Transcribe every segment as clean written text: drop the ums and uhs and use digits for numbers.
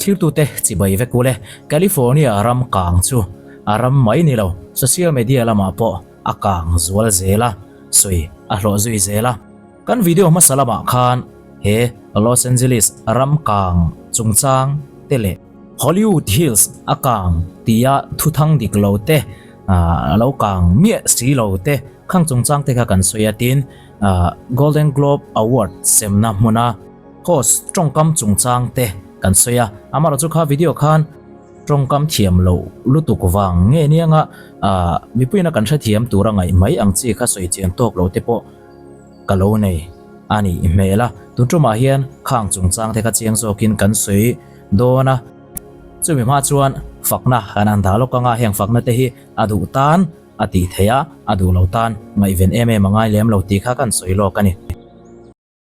Thirtute chibai vek ule, California ram kang chu a ram mai ni lo, social media lamah pawh a kang zual zel a, sawi a hlawh zui zel a. Kan video hmasa lamah khan he Los Angeles ram kang chungchang te leh Hollywood Hills a kang tia thuthang dik lo te, a lo kang miah si lo te khang chungchang te kha kan sawi a, tin Golden Globe Award semna hmuna host tawngkam chungchang te kan sawi a, amaherawhchu kha video khan tawngkam thiam loh lutuk vang nge nianga mipuiin a kan hrethiam tura ngaih mai ang chi kha sawi chian tawk lo te pawh ka lo nei a nih hmel a, tun tumah hian khang chungchang te kha chiang zawkin kan sawi dawn a, chumi hma chuan fakna kan han dah lawk anga heng fakna te hi a duh tan a tih theih a, a duh lo tan ngaihven em em a ngai lem lo tih kha kan sawi lawk a ni.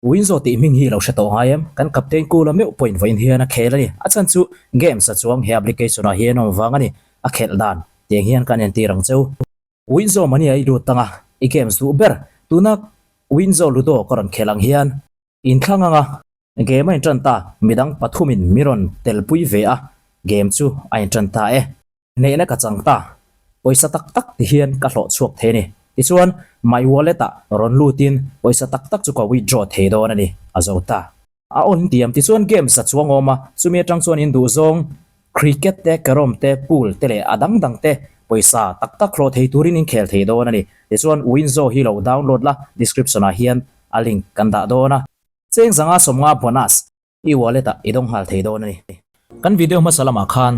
Winzo tih hming hi lo hre tawh ngai em? Kan captain Kula meuh pawhin vawiin hian a khel a ni. A chhan chu games a chuang he application ah hian awm vang a ni. A khelh dan tiang hian kan entir ang cheu. Winzo mania i lut tanga i games duh ber. Tuna Winzo Ludo ka rawn khelh ang hian inthlang anga game a intan ta. Midang pathumin mi rawn telpui ve a, game chu a intan ta e. Hnehna ka chang ta, pawisa tak tak ti hian ka hlawh chhuak thei a ni. Tichuan, my wallet ah rawn lutin pawisa tak tak chu ka withdraw thei dawn a ni, a zo ta. A awn tiam tichuan games a chuang awm a, chumi atang chuan in duhzawng cricket te, carrom te, pool te leh a dang dang te pawisa tak tak hlawh thei turin in khel thei dawn a ni. Tichuan, Winzo hi lo download la, description ah hian a link kan dah dawn a. Cheng zanga 50 bonus. I wallet ah i dawng nghal thei dawn a ni. Kan video hmasa lamah khan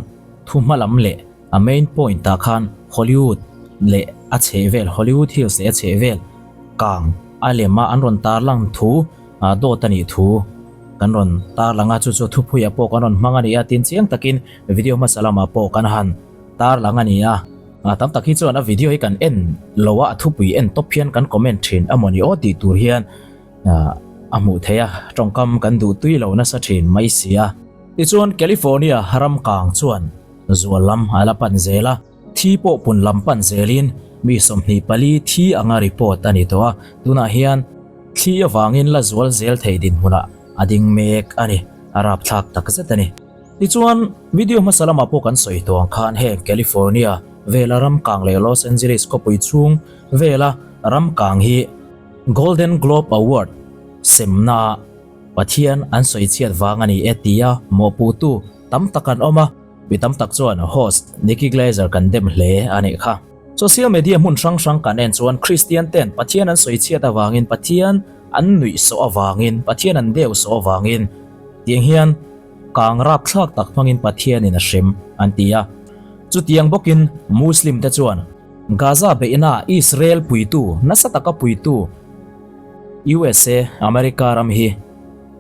thu hma lam leh a main point ah khan Hollywood leh a chhehvel, Hollywood Hills leh a chhehvel kang a lem a an rawn tarlang thu dawt a nih thu kan rawn tarlang a, chu chu thupui ah pawh kan rawn hmang a ni a, tin chiang takin video hmasa lamah pawh kan han tarlang a ni a. Tam tak hi chuan a video hi kan en lo a, a thupui en tawp hian kan comment thin a mawni aw tih tur hian A hmuh theih a, tawngkam kan duh tui lo nasa thin mai si a. Tichuan California ram kang chuan zual lam a la pan zel a, thi pawh pun lam pan zelin mi 24 thi anga report a ni tawh a, tunah hian thli avangin la zual zel thei dinhmunah a ding mek a ni, a rapthlak takzet a ni. Tichuan video hmasa lamah pawh kan sawi tawh ang khan heng California vela ram kang leh Los Angeles khawpui chhung vela ram kang hi Golden Globe Award semna Pathian an sawi chhiat vang a ni e tia mawhpuhtu tam tak an awm a, mi tam tak chuan host Nikki Glaser kan dem hle a nih kha. Social media hmun hrang hrang kan en chuan Kristian ten Pathian an sawi chhiat avangin Pathian an nuih sawh avangin Pathian an deu sawh avangin tiang hian kang rapthlak tak hmangin Pathianin a hrem an ti a. Chutiang bawkin Muslim te chuan Gaza beihna Israel puitu nasa taka puitu USA, America ram hi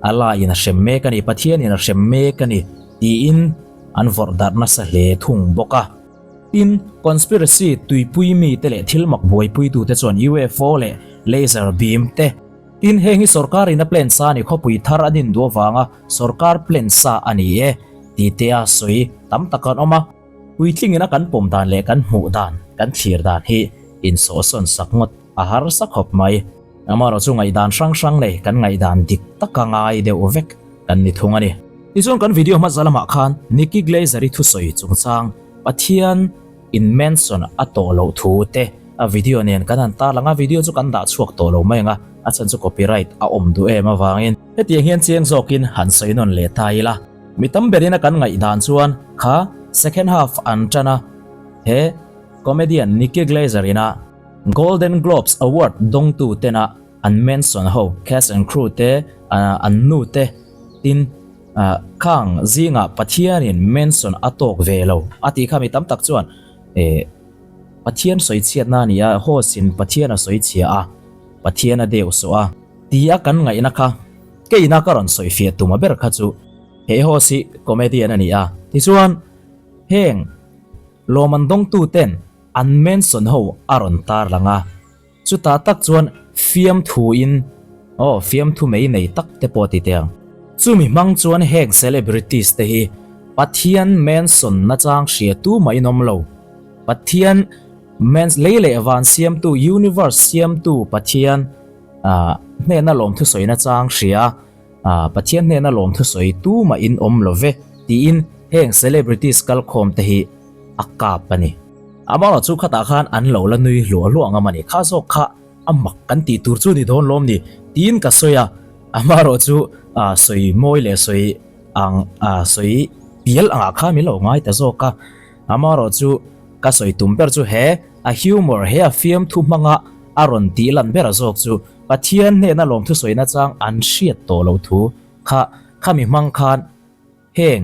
Allah in a hrem mek a ni, Pathian in a hrem mek a ni tiin an vawrh darh nasa hle thung bawk a. Tin, conspiracy tuipui mi te leh thil mak buaipuitu te chuan UFO leh laser beam te, tin heng hi sorkar in a plan sa a ni, khawpui thar a din duh avanga sorkar plan sa a ni e ti te a sawi tam tak an awm a. Puitlingin a kan pawm dan leh kan hmuh dan, kan thlir dan hi insawhsawn sak ngawt a harsa khawp mai. Amaherawh chu ngaihdan hrang hrang nei kan ngaihdan dik taka ngai deuh vek kan ni thung a ni. Tichuan kan video hmasa lamah khan Nikki Glaser-i thusawi chungchang Pathian in mention a tawh loh thu te a video nen kan han tarlang a, video chu kan dah chhuak tawh lo mai ang a, a chhan chu copyright a awm duh em avangin. Hetiang hian chiang zawkin han sawi nawn leh ta ila. Mi tam berin a kan ngaihdan chuan kha second half an tan a, he comedian Nikki Glaser ina Golden Globes Award dawngtu tena an mention ho cast and crew te an nu te tin khang zingah Pathianin mention a tawk ve lo a tih kha mi tam tak chuan Pathian sawichhiatna a ni a, host in Pathian a sawichhia a, Pathian a deuh sawh a tia kan ngaihna kha Keina ka rawn sawi fiah tuma ber kha chu he host hi comedian a ni a, tichuan heng lawm an dawngtu ten an mention ho a rawn tar lang a, chutah tak chuan fiamthu in aw fiamthu mei nei tak te pawh ti teh ang. Chumi hmang chuan heng celebrities te hi Pathian mention nachang hria tu mah in awm lo, Pathian mens lei leh van siamtu universe siamtu Pathian Hnena lawmthu sawina chang hria, Pathian hnena lawmthu sawi tumah in awm lo ve tiin heng celebrities kalkhawm te hi a kap a ni. Amaherawh chu khatah khan an lo la nui hluah hluah ngam a ni. Kha zawk kha a mak kan tih tur chu ni dawn lawm ni tiin ka sawi a, amaherawh chu sawi mawi leh sawi ang sawi pial angah khan min lo ngai ta zawk a. Amaherawh chu ka sawi tum ber chu he a humour he a fiamthu hmanga a rawn tih lan ber zawk chu Pathian hnena lawmthu sawina chang an hriat tawh loh thu kha khami hmang khan heng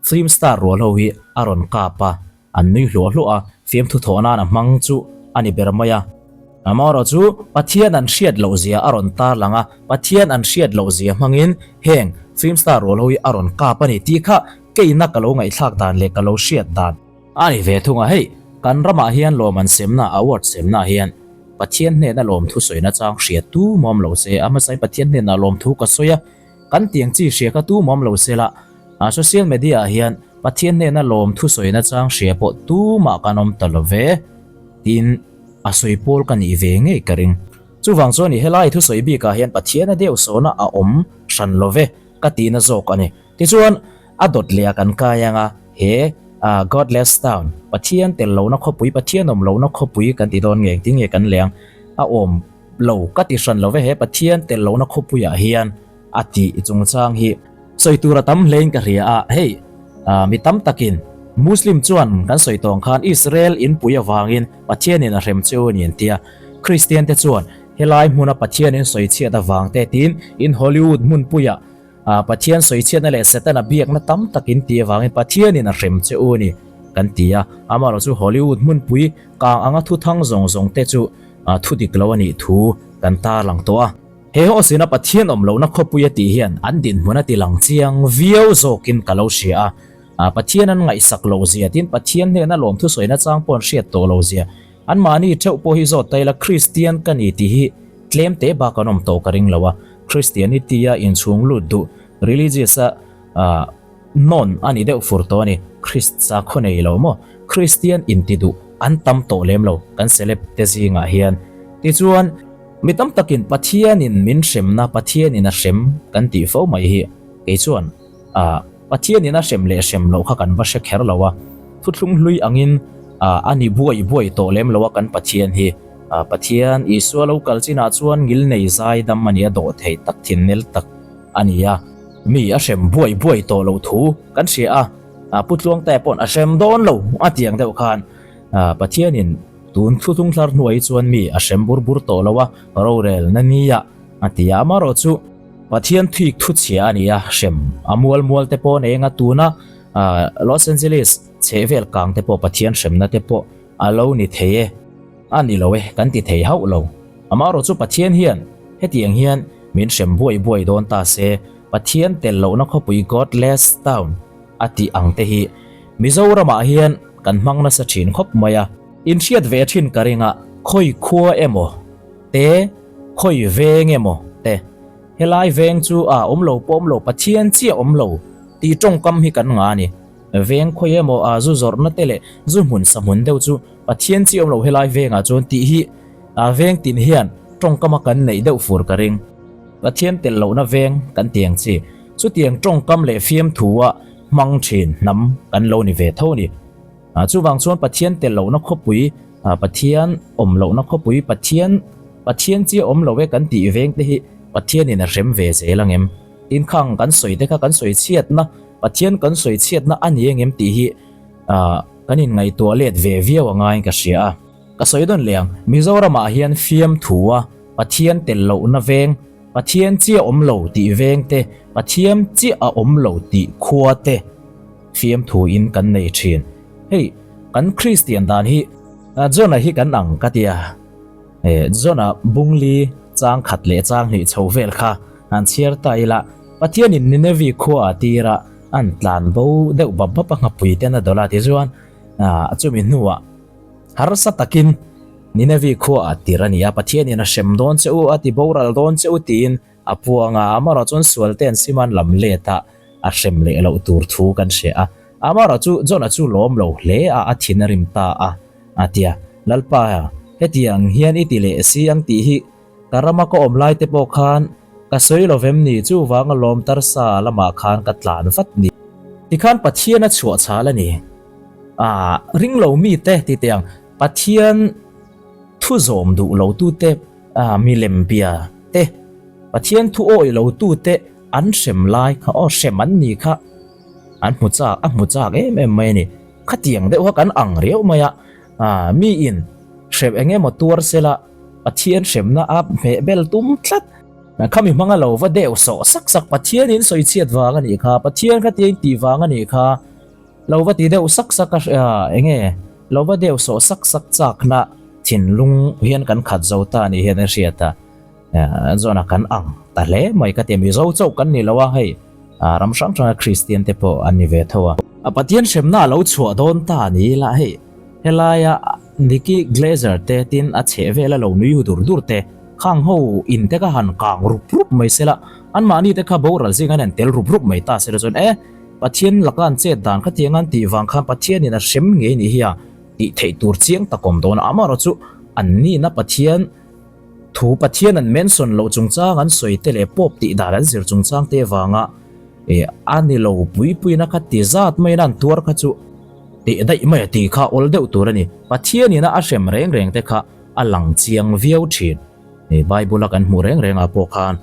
Film star rual ho hi a rawn kap a, an nui hluah hluah a, fiamthu thawh nan a hmang chu a ni ber mai a. Amaherawh chu Pathian an hriat loh zia a rawn tar lang a, Pathian an hriat loh zia hmangin heng film star rual ho hi a rawn kap a ni tih kha keina ka lo ngaihthlak dan leh ka lo hriat dan a ni ve thung a. Hei kan ramah hian lawm an semna, award semna hian Pathian hnena lawmthu sawina chang hria tu mawm lo se, a hmasain Pathian hnenah lawmthu ka sawi a, Kan tiang chi hria kha tu mawm lo se la, social media ah hian Pathian hnena lawm thusawi nachang hria pawh tumah kan awm ta lo ve, tiin a sawi pawl ka nih ve ngei ka ring. Chuvang chuan i helai thusawi bikah hian Pathiana deuh sawhna a awm hran lo ve ka tihna zawk a ni. Tichuan, a dawt leh a kan kai anga he Godless Town, Pathian tel lohna khawpui, Pathian awm lohna khawpui kan ti dawn nge engtin nge kan leng a awm lo ka ti hran lo ve he Pathian tel lohna khawpuiah hian a tih chungchang hi sawi tur a tam hlein ka hria a, hei mi tam takin Muslim chuan kan sawi tawng khan Israel inpui avangin Pathianin a hrem cheu a ni an tia, Kristian te chuan helai hmuna Pathianin sawi chhiat avang te tiin in Hollywood hmunpuiah Pathian sawi chhiatna leh Setana biakna tam tak in ti avangin Pathianin a hrem che u a ni kan ti a, amaherawhchu Hollywood hmunpui kang anga thuthang zawng zawng te chu thu dik lo a nih thu kan tarlang tawh a. He hawsina Pathian awm lohna khawpui a tih hian an dinhmun a ti lang chiang viau zawkin ka lo hria a. Pathian an ngaihsak loh zia tin Pathian hnena lawmthu sawina chang pawh an hriat tawh lo zia. Anmahni theuh pawh hi zawt ta ila Kristian ka ni tih hi tlem te bak an awm tawh ka ring lo a. Christianity a inchhung lut duh religious a nawn a ni deuh fur tawh a ni. Christ sakhaw nei lo maw? Kristian inti duh an tam tawh lem lo kan celeb te zingah hian. Tichuan. Mi tam takin Pathianin min hremna, Pathianin a hrem kan tih fo mai hi kei chuan ah Pathianin a hrem leh hrem loh kha kan va hre kher lo a, thuthlung hlui angin ah a ni buai buai tawh lem lo a kan Pathian hi. Ah Pathian Isua lo kal chinah chuan ngilnei zai dam a ni a, dawh thei tak thinnel tak a ni a, mi a hrem buai buai tawh loh thu kan hria a, ah Pu Tluangtea paw'n a hrem dawn lo a ti ang deuh khan ah Pathianin Tun thuthlung thlar hnuai chuan mi a hrem bur bur tawh lo a, rorel na nia a ti a, amaherawh chu Pathian thik thu chhia a ni a, hrem a mual mual te pawh nei anga tuna Los Angeles chhehvel kang te pawh Pathian hremna te pawh a lo ni thei e, a ni lo e kan ti thei hauh lo. Amaherawh chu Pathian hian hetiang hian min hrem buai buai dawn ta se, Pathian tel lohna khawpui Godless Town a tih ang te hi Mizoramah hian kan hmang nasa thin khawp mai a. Inhriat ve thin ka ring a, khawi khua emaw te, khawi veng emaw te, helai veng chu a awm lo pawh awm lo, Pathian chiah awm lo tih tawngkam hi kan ngah a ni. Veng khawi emaw a zu zawrhna te leh zu hmun sa hmun deuh chu Pathian chiah awm lo helai vengah chuan tih hi a veng tin hian tawngkama kan neih deuh fur ka ring. Pathian tel lohna veng kan ti ang chi. Chutiang tawngkam leh fiamthua hmang thin hnam kan lo ni ve tho a ni. Chuvang chuan Pathian tel lohna khawpui, Pathian awm lohna khawpui, Pathian Pathian chiah awm lo e kan tih veng te hi Pathianin a hrem ve zel ang em? Tin khang kan sawi te kha kan sawi chhiatna, Pathian kan sawi chhiatna a ni ang em tih hi kan inngaihtuah let ve viau a ngaiin ka hria a. Ka sawi dawn leh ang, Mizoramah hian fiamthua Pathian tel lohna veng, Pathian chiah awm lo tih veng te, Pathiam chiah a awm lo tih khua te fiamthu in kan nei thin. Hei, kan Kristian dan hi John-a hi kan ang ka tia. John-a bungli chang khat leh chang hnih chho vel kha han chhiar ta ila, Pathianin Ninevi khua a tir a, an tlan bo deuh bap bap a nghapui ten a dawlh a tichuan chumi hnuah Harsa takin Ninevi khua a tir a ni a, Pathianin a hrem dawn che u, a ti boral dawn che u tiin a puang a, amaherawh chuan sualte an sim an lam let a, a hrem leh loh tur thu kan hria a. Amaherawh chu Jona chu lawm lo hle a, a thin a rim ta a, a ti a, Lalpa, hetiang hian i ti leh si ang tih hi ka rama ka awm lai te pawh khan ka sawi lo vem ni, chuvanga lawm tarsa lamah khan ka tlan vat ni. Tikhan Pathian a chhuah chhal a ni. Ah, ring lo mite ti teh ang, Pathian thu zawm duh lo tute, ah, milem bia te, Pathian thu awih lo tute an hrem lai kha, aw hrem an ni kha an hmu chak, a hmu chak em em mai a ni. Khatiang deuh kha kan ang riau mai a, ah, miin hrem eng emaw tuar sela Pathian hremna a hmeh bel tum tlat. Khami hmanga lo va deuh sawh sak sak Pathianin sawi chhiat vang a nih kha, Pathian kha tia in tih vang a nih kha, lo va ti deuh sak sak a eng nge lo va deuh sawh sak sak chakna thinlung hian kan khat zo ta a nih hian a hriat a, zawnah kan ang ta hle mai ka ti a, Mizo chauh kan ni lo a hei ram hrang hranga Kristian te pawh an ni ve tho a. Pathian hremna a lo chhuah dawn ta a ni ila hei helaia Nikki Glaser te tin a chheh vela lo nui hu dur dur te Khang ho in te kha han kang rup rup mai sela, anmahni te kha boral zing an han tel rup rup mai ta sela chuan e, Pathian laka an chet dan kha tiang an tih vang khan Pathianin a hrem ngei nih hi a tih theih tur chiang tak awm dawn a, amaherawh chu an nihna Pathian thu Pathian an mention loh chungchang an sawi te leh pawp tih dan an zir chungchang te vanga e a ni lo pui puina kha ti zat maiin an tuar kha chu teh daih mai a tih kha awl deuh tur a ni, Pathianin a hrem reng reng te kha a lang chiang viau thin. He Bible a kan hmuh reng reng ah pawh khan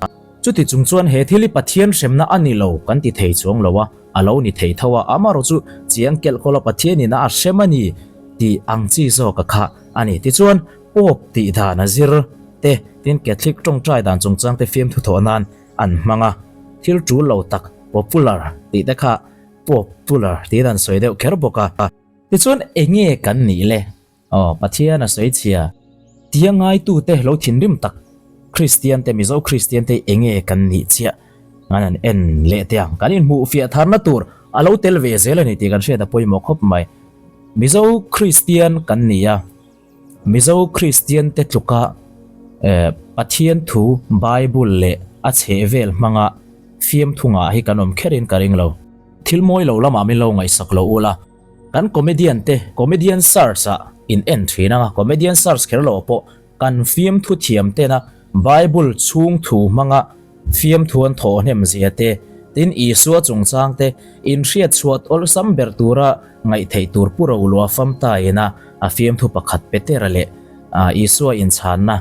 chuti chung chuan he thil hi Pathian hremna a ni lo kan ti thei chuang lo a, a lo ni thei tho a, amaherawh chu chiang kelh kawla Pathian in a a hrem a ni tih ang chi zawk a kha a ni. Tichuan Pope tih dan a zir te, tin Catholic tawngtai dan chungchang te fiamthu thawh nan an hmang a, thil tul lo tak popular tih te kha Pope pular tiin an sawi deuh kher bawk a. Tichuan enge kan nih le? Aw, Pathian a sawi chhia. Tia ngaitute lo thinrim tak Kristian te, Mizo Kristian te enge kan nih chiah ngan an en leh teh ang. Kan inhmuh fiah tharna tur a lo tel ve zel a ni tih kan hriat a pawimawh khawp mai. Mizo Kristian kan ni a, Mizo Kristian te tluka Pathian thu Bible leh a chhehvel hmanga fiamthungah hi kan awm kherin ka ring lo. Thil mawi lo lamah min lo ngaihsak lo ula. Kan comedian te comedian search ah in en thin anga comedian search kher loh pawh kan fiamthu thiam tena Bible chhung thu hmanga fiamthu an thawh hnem zia te tin Isua chungchang te in hriat chhuat awlsam ber tura ngaih theih tur pu Roluah famta ina a fiamthu pakhat Petera leh Isua inchhanna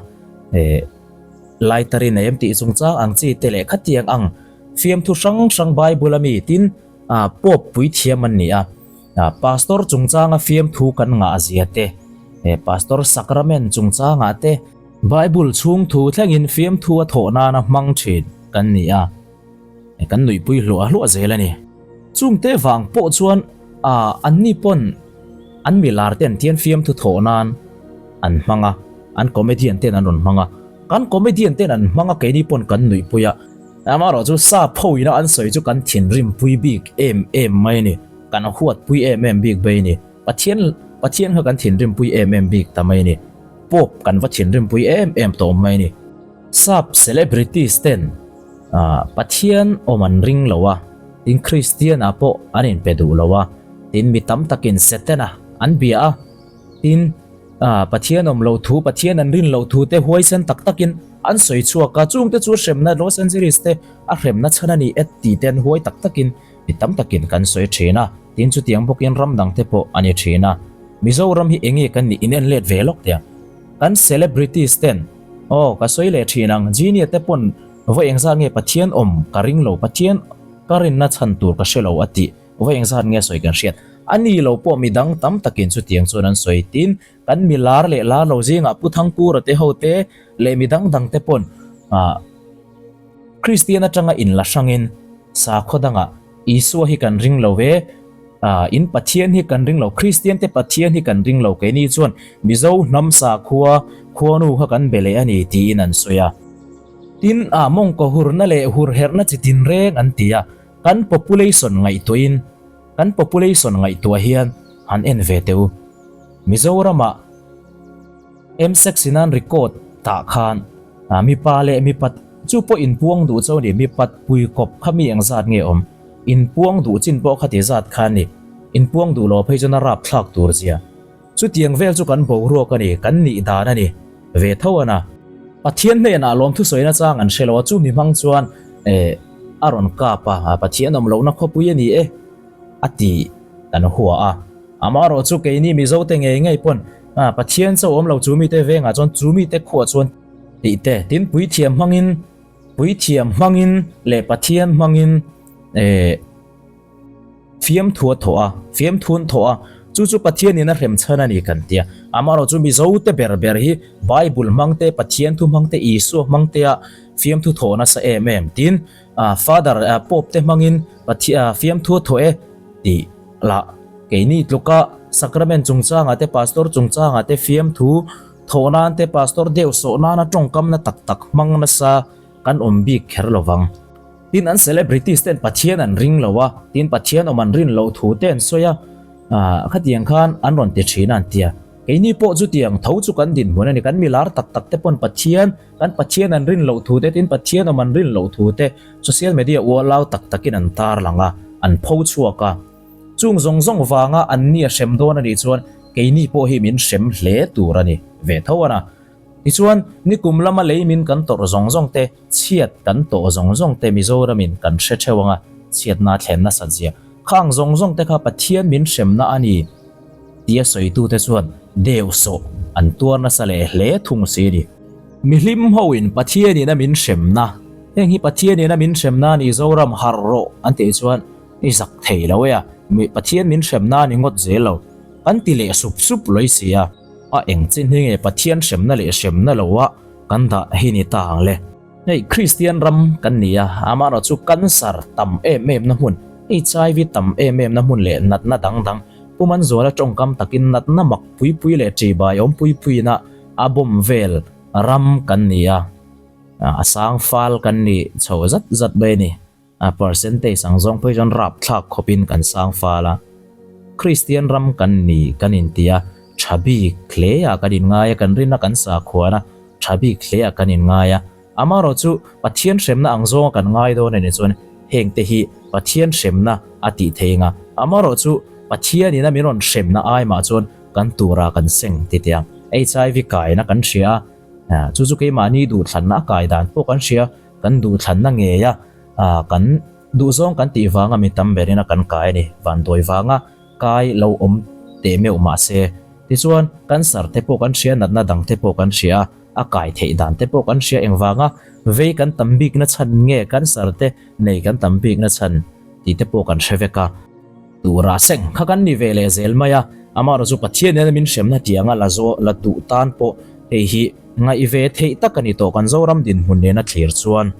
Laitari nei em tih chungchang ang chi te leh khatiang ang fiamthu hrang hrang Bible ami tin Ah, Pope puithiam an ni a. Ah, Pastor chungchanga fiamthu kan ngah zia te, eh, Pastor sacrament chungchangah te, Bible chhung thu thlengin fiamthu a thawh nana hmang thin kan ni a, eh, kan nuihpui hluah hluah zel a ni. Chungte vang pawh chuan, ah, anni pawn an milar ten tian fiamthu thawh nan an hmang a, an comedian ten an rawn hmang a, kan comedian ten an hmang a keini pawn kan nuihpui a. Amaherawh chu sap ho ina an sawi chu kan thinrim pui bik em em mai a ni, kan huat pui em em bik bai a ni, Pathian Pathian kha kan thinrim pui em em bik ta mai a ni, Pope kan va thinrim pui em em tawh mai a ni. Sap celebrities ten Pathian awm an ring lo a, tin Kristian ah pawh an inpe duh lo a, tin mi tam takin Setana an bia a, Tin, Pathian awm loh thu, Pathian an rin loh thu te huaisen tak takin an sawi chhuak a, chungte chu hremna Los Angeles te a hremna chhan a ni e tih te an huai tak takin mi tam takin kan sawi thin a, tin chutiang bawkin ram dang te pawh a ni thin a. Mizoram hi enge kan nih inen let ve lawk teh ang. Kan celebrities ten aw ka sawi leh thin ang, Genie te pawn vawi engzat nge Pathian awm ka ring lo, Pathian ka rinna chhan tur ka hre lo a tih. Vawi engzat nge sawi kan hriat? A ni lo pawh midang tam takin chutiang chuan an sawi. Tin, kan mi lar leh lar lo zingah Pu Thangkura te ho te leh midang dang te pawn Kristian atanga inla hrangin sakhaw dangah Isua hi kan ring lo e, in Pathian hi kan ring lo, Kristian te Pathian hi kan ring lo keini chuan Mizo hnam sakhua khuanu kha kan be leh a ni tiin an sawi a. Tin, mawngkaw hurna leh hurherhna chi tinreng an ti a. Kan population ngaihtuahin kan population ngaihtuah hian han en ve teh u. Mizoramah M-sex in an record tah khan mipa leh mipat chu pawh inpuang duh cho ni, mipat pui kawp kha mi engzat nge awm? Inpuang duh chin pawh kha ti zat kha a ni. Inpuang duh lo phei chuan a rapthlak tur zia. Chutiang vel chu kan boruak a ni, kan nih dan a ni ve tho a na. Pathian hnenah lawmthu sawina chang an hre lo a, chu mi hmang chuan eh a rawn kap a, Pathian awm lohna khawpui a ni e. a tih kan hua a. Amaherawh chu keini Mizote ngei ngei pawn Pathian chauh awm lo chu mite vengah chuan chu mite khuah chuan tih te tin puithiam hmangin puithiam hmangin leh Pathian hmangin eh Fiamthu a thawh a, fiamthu an thawh a, chu chu Pathianin a hrem chhan a ni kan ti a. Amaherawhchu Mizote ber ber hi Bible hmang te, Pathian thu hmang te, Isua hmang te a fiamthu thawh nasa em em. Tin, Father Pope te hmangin fiamthu a thawh e tih lah keini tluka Sacrament chungchangah te, Pastor chungchangah te fiamthu thawh nan te, Pastor deuh sawh nana tawngkamna tak tak hmang nasa kan awm bik kher lovang. Tin an celebrities ten Pathian an ring lo a, tin Pathian awm an rin loh thu te an sawi a, ah khatiang khan an rawn ti thin a an ti a. Keini pawh chutiang tho chu kan dinhmun a ni, kan milar tak tak te pawn Pathian, kan Pathian an rin loh thu te, tin Pathian awm an rin loh thu te social media ualau tak takin an tarlang a, an pho chhuak a. Chung zawng zawng vanga an ni a hrem dawn a nih chuan keini pawh hi min hrem hle tur a ni ve tho a na. Tichuan, nikum lama leimin kan tawrh zawng zawng te, chhiat kan tawh zawng zawng te Mizoramin kan hre theuh ang a, chhiatna a thlen nasat zia. Khang zawng zawng te kha Pathian min hremna a ni tia sawitute chuan deu sawh an tuar nasa leh hle thung si a ni. Mihlim hoin Pathianin a min hremna, heng hi Pathianin a min hremna a ni Zoram harh rawh an tih chuan i zak thei lo e a, Pathian min hremna a ni ngawt zel lo kan ti leh sup sup lawih si a. A eng chin hi nge Pathian hremna leh hremna loa kan dah hi ni ta ang le? Hei Kristian ram kan ni a, amaherawh chu cancer tam em em na hmun, HIV tam em em na hmun leh natna dang dang, Pu Manzuala tawngkam takin natna mak pui pui leh ṭihbai awm pui puiin a a bawm vel ram kan ni a, a sang fal kan ni chho zat zat mai a ni. A percentage ang zawng phei chuan rapthlak khawpin kan sang fal a. Kristian ram kan ni kan inti a, tha bik hle ah kan inngai a, kan rinna kan sakhuan a, tha bik hle ah kan inngai a. Amaherawh chu Pathian hremna ang zawnga kan ngai dawn a nih chuan heng te hi Pathian hremna a tih thei anga, amaherawh chu Pathianin a min rawn hremna ai mah chuan kan tura kan seng ti teh ang. HIV kaina kan hria a, chu chu keimahni duhthlanna a kai dan pawh kan hria. Kan duhthlanna ngei a, kan duhzawng kan tih vanga mi tam berin a kan kai a ni. Vanduai vanga kai lo awm teh meuh mah se. Tichuan, cancer te pawh kan hria, natna dang te pawh kan hria a, a kai theih dan te pawh kan hria. Engvanga vei kan tam bikna chhan nge cancer te nei kan tam bikna chhan tih te pawh kan hre vek a. Tura seng kha kan ni ve leh zel mai a, amaherawh chu Pathian hian min hremna tianga la zawh la duh tan pawh hei hi ngaih ve theih tak a ni tawh kan Zoram dinhmun nena thlir chuan.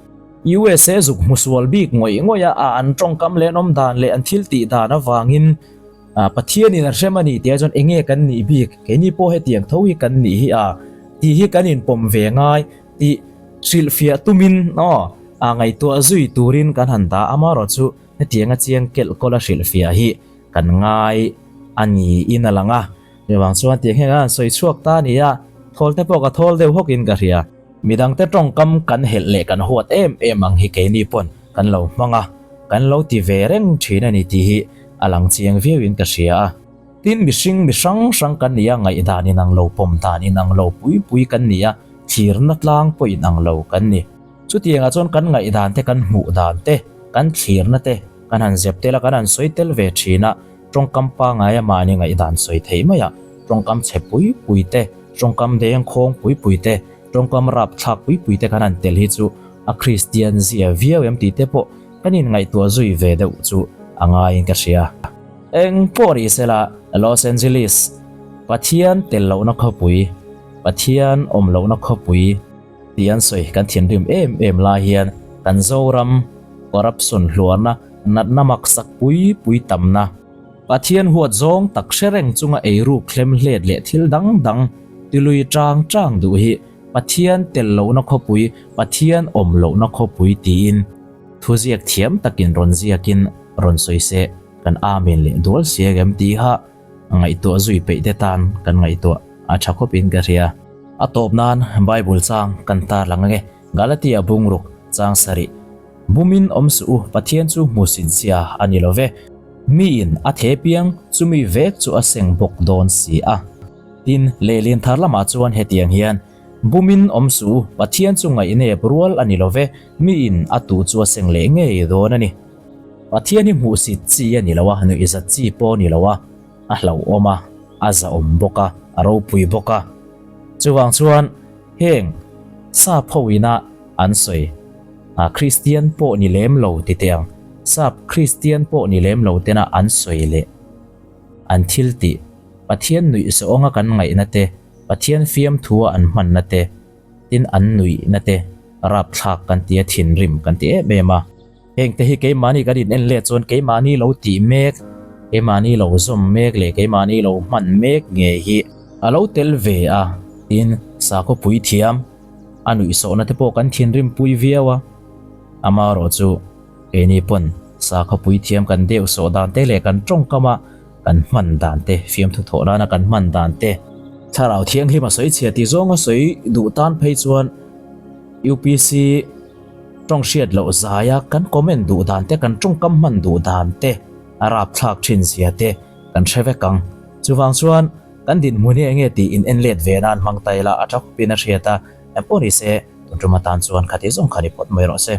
USA zuk hmu sual bik ngawih ngawih a, a an tawngkam leh an awm dan leh an thil tih dan avangin Pathianin a hrem a ni tih ai chuan enge kan nih bik, keini pawh hetiang tho hi kan nih hi a tih hi kan inpawm ve ngai tih hrilhfiah tumin aw a ngaihtuah zui turin kan han dah amaherawh chu Hetianga chiang kelh kawla hrilhfiah hi kan ngai a niin a lang a, chuvang chuan tiang hian an sawi chhuak ta a ni a, thawl te pawh ka thawl deuh hawkin ka hria. Midangte tawngkam kan helh leh kan huat em em ang hi keini pawn kan lo hmang a, kan lo ti ve reng thin a ni tih hi a lang chiang viauin ka hria a. Tin, mihring mi hrang hrang kan ni a, ngaihdan inang lo, pawm dan inang lo pui pui kan ni a, thlirna tlang pawh inang lo kan ni. Chutiangah chuan kan ngaihdan te, kan hmuh dan te, kan thlirna te kan han zep tel a, kan han sawi tel ve thin a, tawngkam pangaia mahni ngaihdan sawi theih maiah tawngkam chhe pui pui te, tawngkam dengkhawng pui pui te, tawngkam rapthlak pui pui te kan han tel hi chu a Kristian zia viau em tih te pawh kan inngaihtuah zui ve deuh chu a ngaiin ka hria. Eng pawh rih sela Los Angeles, Pathian tel lohna khawpui, Pathian awm lohna khawpui, Tih an sawi kan thinrim em em lai hian kan Zoram corruption hluarna natna maksak pui pui tamna, Pathian huat zawng tak hre reng chunga eiruk thlem hlet leh thil dang dang tilui tang tang duh hi Pathian tel lohna khawpui, Pathian awm lohna khawpui tiin thuziak thiam takin rawn ziakin rawn sawi se kan amen leh dual siak em tiha ngaihtuah zui peih te tan kan ngaihtuah a tha khawpin ka hria. A tawp nan Bible chang kan tar lang ange, Galatia bungruk chang sarih, Bumin awm suh u, Pathian chu hmuhsit zia a ni lo ve, miin a the piang chumi vek chu a seng bawk dawn si a. Tin, lehlin thar lamah chuan hetiang hian, Bumin awm suh u, Pathian chu ngaihnep rual a ni lo ve, miin a tuh chu a seng leh ngei dawn a ni. Pathian hi hmuhsit chi a ni lo a, nuihzat chi pawh a ni lo a, a hlauhawm a, a zahawm bawk a, a ropui bawk a. Chuvang chuan heng sap ho ina an sawi a Kristian pawh ni lem lo ti teh ang, sap Kristian pawh ni lem lo tena an sawi leh an thil tih Pathian nuih zawnga kan ngaihna te, Pathian fiamthua an hmanna te, tin an nuihna te rapthlak kan ti a, thinrim kan ti em em a. Heng te hi keimahni kan in en let chuan keimahni lo tih mek, keimahni lo zawm mek leh keimahni lo hman mek nge hi a lo tel ve a, tin sakhaw puithiam a nuihsawhna te pawh kan thinrim pui viau a, amaherawh chu keini pawn sakhaw puithiam kan deuhsawh dan te leh kan tawngkam a kan hman dan te, fiamthu thawh nana kan hman dan te, thlarau thianghlim a sawi chhia tih zawnga sawi duh tan phei chuan UPC Tawng hriat loh zaia kan comment duh dan te, kan tawngkam hman duh dan te, a rapthlak thin zia te kan hre vek ang. Chuvang chuan kan dinhmun hi enge tih in en let ve nan hmang ta ila a tha khawpin a hriat a, engpawh ni se tun tum atan chuan khati zawng kha ni phawt mai rawh se.